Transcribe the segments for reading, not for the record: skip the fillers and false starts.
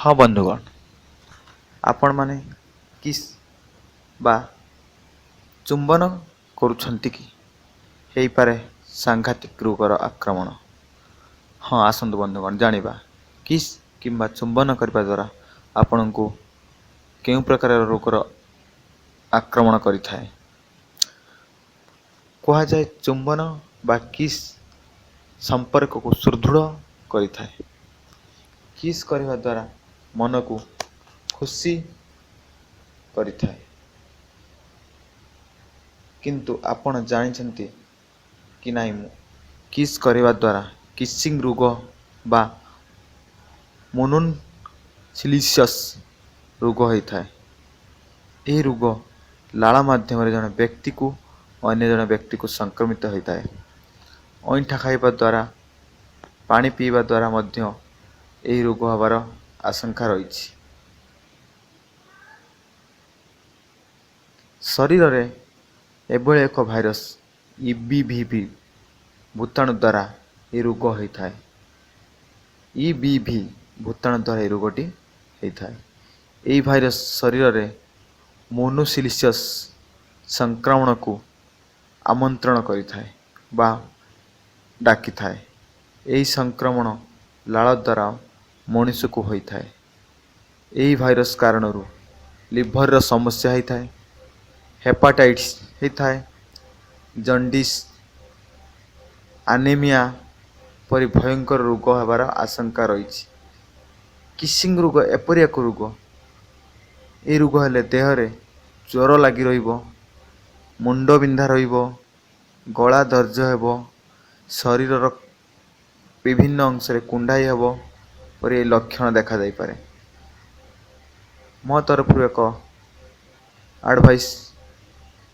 ହଁ ବନ୍ଧୁଗଣ, ଆପଣମାନେ କିସ୍ ବା ଚୁମ୍ବନ କରୁଛନ୍ତି କି? ହେଇପାରେ ସାଂଘାତିକ ରୋଗର ଆକ୍ରମଣ। ହଁ, ଆସନ୍ତୁ ବନ୍ଧୁଗଣ ଜାଣିବା କିସ୍ କିମ୍ବା ଚୁମ୍ବନ କରିବା ଦ୍ୱାରା ଆପଣଙ୍କୁ କେଉଁ ପ୍ରକାରର ରୋଗର ଆକ୍ରମଣ କରିଥାଏ। କୁହାଯାଏ ଚୁମ୍ବନ ବା କିସ୍ ସମ୍ପର୍କକୁ ସୁଦୃଢ଼ କରିଥାଏ। କିସ୍ କରିବା ଦ୍ୱାରା ମନକୁ ଖୁସି କରିଥାଏ। କିନ୍ତୁ ଆପଣ ଜାଣିଛନ୍ତି କି ନାହିଁ, ମୁଁ କିସ୍ କରିବା ଦ୍ୱାରା କିସିଂ ରୋଗ ବା ମୋନୋନ୍ୟୁକ୍ଲିଓସିସ୍ ରୋଗ ହୋଇଥାଏ। ଏହି ରୋଗ ଲାଳ ମାଧ୍ୟମରେ ଜଣେ ବ୍ୟକ୍ତିକୁ ଅନ୍ୟ ଜଣେ ବ୍ୟକ୍ତିକୁ ସଂକ୍ରମିତ ହୋଇଥାଏ। ଅଇଁଠା ଖାଇବା ଦ୍ୱାରା, ପାଣି ପିଇବା ଦ୍ୱାରା ମଧ୍ୟ ଏହି ରୋଗ ହେବାର ଆଶଙ୍କା ରହିଛି। ଶରୀରରେ ଏଭଳି ଏକ ଭାଇରସ୍ ଇବିଭିଭି ଭୂତାଣୁ ଦ୍ୱାରା ଏହି ରୋଗ ହୋଇଥାଏ। ଇବିଭି ଭୂତାଣୁ ଦ୍ୱାରା ଏହି ରୋଗଟି ହୋଇଥାଏ। ଏହି ଭାଇରସ୍ ଶରୀରରେ ମୋନୋନ୍ୟୁକ୍ଲିଓସିସ୍ ସଂକ୍ରମଣକୁ ଆମନ୍ତ୍ରଣ କରିଥାଏ ବା ଡାକିଥାଏ। ଏହି ସଂକ୍ରମଣ ଲାଳ ଦ୍ୱାରା ମଣିଷକୁ ହୋଇଥାଏ। ଏହି ଭାଇରସ୍ କାରଣରୁ ଲିଭରର ସମସ୍ୟା ହୋଇଥାଏ, ହେପାଟାଇଟିସ୍ ହୋଇଥାଏ, ଜଣ୍ଡିସ୍, ଆନେମିଆ ପରି ଭୟଙ୍କର ରୋଗ ହେବାର ଆଶଙ୍କା ରହିଛି। କିସିଂ ରୋଗ ଏପରି ଏକ ରୋଗ, ଏହି ରୋଗ ହେଲେ ଦେହରେ ଜ୍ୱର ଲାଗି ରହିବ, ମୁଣ୍ଡ ବିନ୍ଧା ରହିବ, ଗଳା ଦରଜ ହେବ, ଶରୀରର ବିଭିନ୍ନ ଅଂଶରେ କୁଣ୍ଡାଇ ହେବ ପରି ଏହି ଲକ୍ଷଣ ଦେଖାଯାଇପାରେ। ମୋ ତରଫରୁ ଏକ ଆଡ଼ଭାଇସ୍,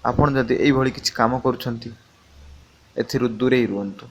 ଆପଣ ଯଦି ଏଇଭଳି କିଛି କାମ କରୁଛନ୍ତି, ଏଥିରୁ ଦୂରେଇ ରୁହନ୍ତୁ।